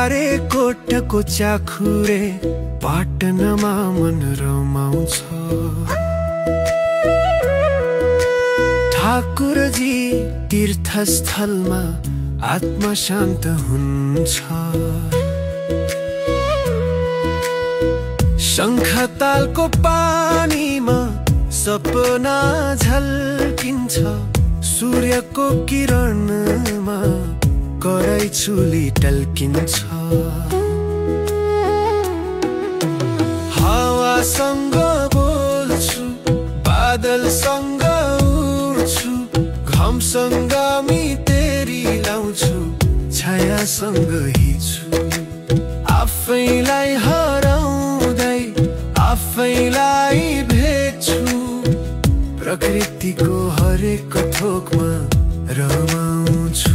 तारे कोटको चाखुरे पाटनमा मन रमाउँछ। ठाकुरजी तीर्थस्थलमा आत्मा शान्त हुन्छ। शङ्खतालको पानीमा सपना झल्किन्छ। सूर्यको किरणमा कराइचुली टल्किन्छ। हावासँग बोल्छु, बादलसँग उड्छु, घमसँग मितेरी लाउँछु, छायासँग हिँड्छु। आफैलाई हराउँदै आफैलाई भेट्छु। प्रकृतिको हरेक थोकमा रमाउँछु।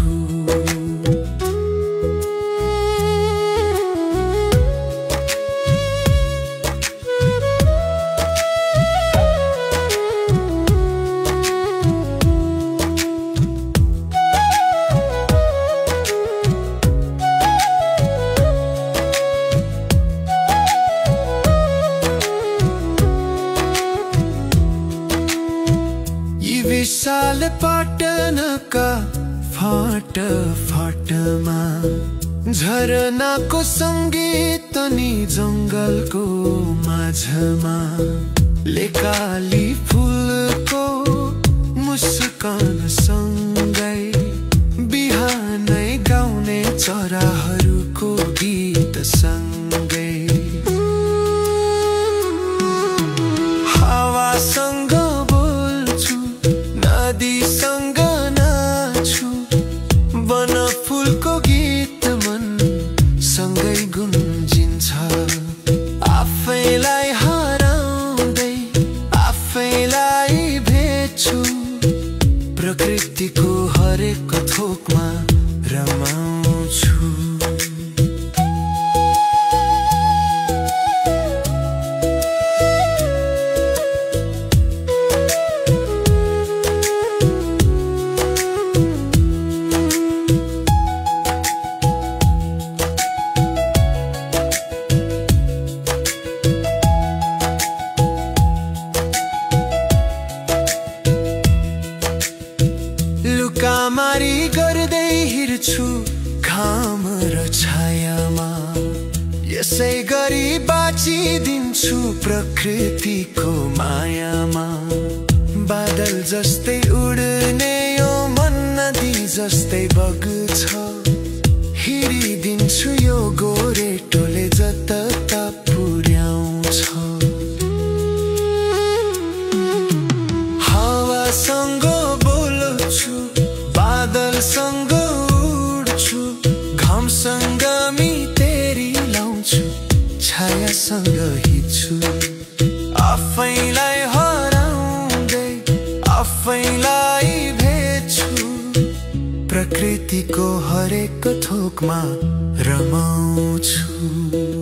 विशाल पाटनका फाट फाटमा झरनाको सङ्गीत अनि जङ्गलको माझमा लेकाली फुलको मुस्कान सँगै बिहानै गाउने चराहरूको गीत सँगै हावासँग नदीसँग नाच्छु। वनफुलको गीत मन सँगै गुन्जिन्छ। आफैलाई हराउँदै आफैलाई भेट्छु। प्रकृतिको हरेक थोकमा रमाउँछु। लुकामारी गर्दै हिँड्छु घाम र छायामा। यसै गरी बाँचिदिन्छु प्रकृतिको मायामा। बादल जस्तै उड्ने यो मन नदी जस्तै बग्छ। हिँडिदिन्छु यो गोरेटोले जता पुर्याउँछ। हावासँग बोल्छु, बादलसँग उड्छु, घमसँग मितेरी लाउँछु, छायासँग हिँड्छु। आफैलाई हराउँदै आफैलाई भेट्छु। प्रकृतिको हरेक थोकमा रमाउँछु।